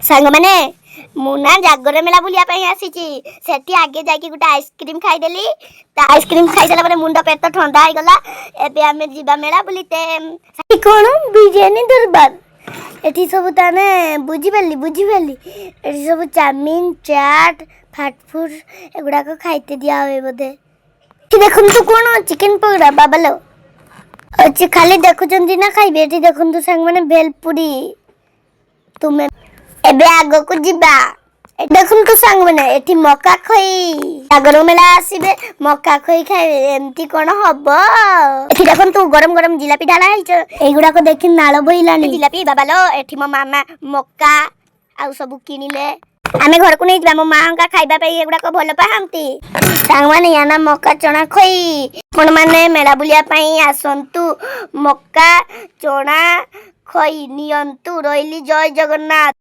ସାଙ୍ଗମାନେ, ମୁଁ ନା ଜାଗର ମେଳା ବୁଲିବା ପାଇଁ ଆସିଛି। ସେଠି ଆଗେ ଯାଇକି ଗୋଟେ ଆଇସ୍କ୍ରିମ୍ ଖାଇଦେଲି। ତା ଆଇସ୍କ୍ରିମ୍ ଖାଇସାରିଲା ପରେ ମୁଣ୍ଡ ପେଟ ଥଣ୍ଡା ହେଇଗଲା। ଏବେ ଆମେ ଯିବା ମେଳା ବୁଲିତେ। କ'ଣ ବିରିୟାନୀ ଦରବାର ଏଠି ସବୁ? ତାହେଲେ ବୁଝିପାରିଲି, ବୁଝିପାରିଲି। ଏଠି ସବୁ ଚାଉମିନ, ଚାଟ୍, ଫାଷ୍ଟଫୁଡ୍ ଏଗୁଡ଼ାକ ଖାଇତେ ଦିଆ ହୁଏ ବୋଧେ। ଏଠି ଦେଖନ୍ତୁ କ'ଣ, ଚିକେନ ପକୋଡ଼ା। ବାବାଲୋ ଅଛି, ଖାଲି ଦେଖୁଛନ୍ତି ନା ଖାଇବେ? ଏଠି ଦେଖନ୍ତୁ ସାଙ୍ଗମାନେ, ଭେଲପୁରୀ। ତୁମେ ଏବେ ଆଗକୁ ଯିବା। ଏଠି ଦେଖନ୍ତୁ ସାଙ୍ଗମାନେ, ଏଠି ମକା ଖଇ। ଜାଗର ମେଳା ଆସିବେ, ମକା ଖଇ ଖାଇବେ, ଏମିତି କଣ ହବ? ଏଠି ଦେଖନ୍ତୁ, ଗରମ ଗରମ ଜିଲାପି ଢାଳା ହେଇଛ। ଏଇଗୁଡାକ ଦେଖି ନାଳ ବୋହିଲାଣି। ଜିଲାପି, ବାବାଲୋ। ଏଠି ମୋ ମାମା ମକା ଆଉ ସବୁ କିଣିଲେ, ଆମେ ଘରକୁ ନେଇଯିବା। ମୋ ମାଙ୍କା ଖାଇବା ପାଇଁ ଏଗୁଡାକ ଭଲ ପାଆନ୍ତି। ସାଙ୍ଗମାନେ, ୟା ନା ମକା ଚଣା ଖଇ। ଆପଣମାନେ ମେଳା ବୁଲିବା ପାଇଁ ଆସନ୍ତୁ, ମକା ଚଣା ଖଇ ନିଅନ୍ତୁ। ରହିଲି, ଜୟ ଜଗନ୍ନାଥ।